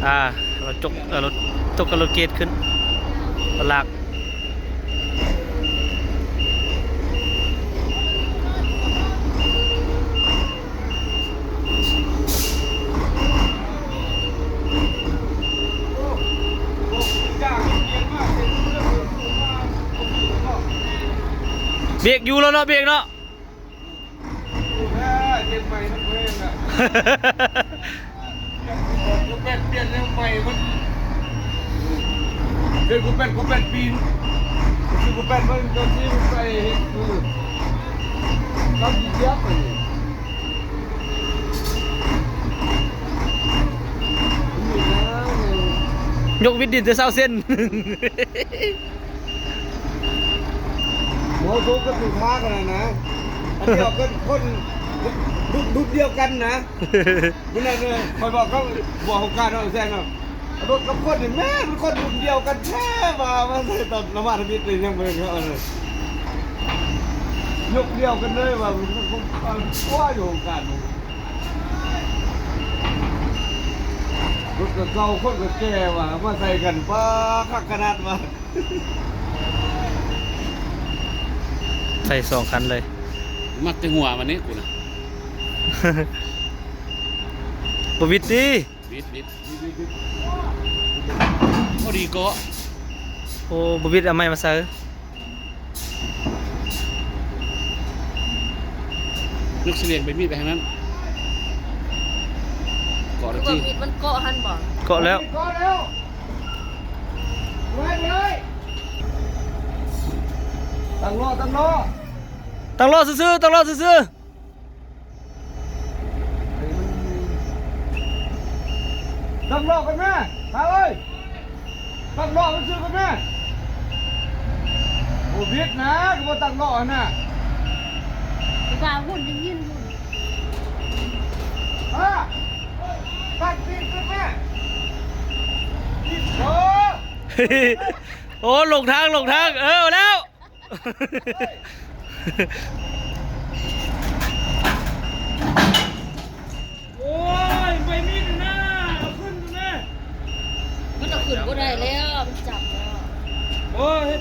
ອ່າ ລົດຈົກ ເອີ ລົດຈົກກັບລົດເກດຂຶ້ນ ລົດລາກ. ເບຣກຢູ່ແລ້ວເນາະ ເບຣກເນາະ. ໂອ້ຍ ເບຣກໃໝ່ມັນແພງອະ. ກູແປ້ນ ປ່ຽນແນວໃໝ່ມັນ ເປັນກູແປ້ນ ກູແປ້ນປີນ ຄືກູແປ້ນເບິ່ງຕົວຈິງໃສ່ເຮັດ ເອີ ເຮົາຊິເສຍໄປນີ້ ຍົກວິດດິນແຕ່ເຊົ້າເຊັ່ນ. ໂມໂຊກໍຖືກພາກັນນະ ອັນດຽວກັນ ຄົນລຸ້ນ ລຸ້ນດຽວກັນນະ. ມື້ນັ້ນຂ້ອຍບອກເຂົາ ບອກໂຄງການເນາະ ແຊງເນາະ ລົດກັບຄົນນີ້ແມ່ນຄົນລຸ້ນດຽວກັນແທ້ວ່າ ວ່າໃສ່ຕອນລະມາດທຳອິດນີ້ຍັງບໍ່ເຫັນເຂົາເລີຍ ຍົກດຽວກັນເລີຍວ່າ ມັນຄົງ ອັນ ໂອ້ຍ ໂຄງການນີ້ ລົດກໍເກົ່າ ຄົນກໍແກ່ວ່າ ມາໃສ່ກັນ ປ້າ ຄັກຂະໜາດວ່າ. ໃສ່ສອງຄັນເລີຍ ມັກແຕ່ຫົວມັນນີ້ກູນະ ບໍ່ວິດຕິ ວິດ ວິດ ພໍດີເກາະ ໂອ້ ບໍ່ວິດ ເອົາໃໝ່ມາໃສ່. ຍົກສະຫຼຽງໄປ ມີດໄປທາງນັ້ນ ເກາະແລ້ວຕິ ມີດມັນເກາະຫັ້ນບໍ່ ເກາະແລ້ວ ເກາະແລ້ວ ໄປເລີຍ ຕັ້ງລໍ້ ຕັ້ງລໍ້ ຕັ້ງລໍ້ຊື່ໆ ຕັ້ງລໍ້ຊື່ໆ. ຕັ້ງລໍ້ກັນແມ່ ຕາເອີຍ ຕັ້ງລໍ້ຊື່ກັນແມ່ ບໍ່ຜິດນະ ຄືບໍ່ຕັ້ງລໍ້ຫັ້ນນະ ວ່າຫຸ່ນໄດ້ຍິນຫຸ່ນ ອ່າ ຕັ້ງຕີນຂຶ້ນແມ່ ໂອ້ ໂອ້ ຫຼົງທາງ ຫຼົງທາງ ເອີ ເອົາແລ້ວ. ໂອ້ຍ ໃບມີດນະ ເອົາຂຶ້ນນະ ມັນເອົາຂຶ້ນບໍ່ໄດ້ແລ້ວ ມັນຈັບແລ້ວ ໂອ້ຍ ເຮັດ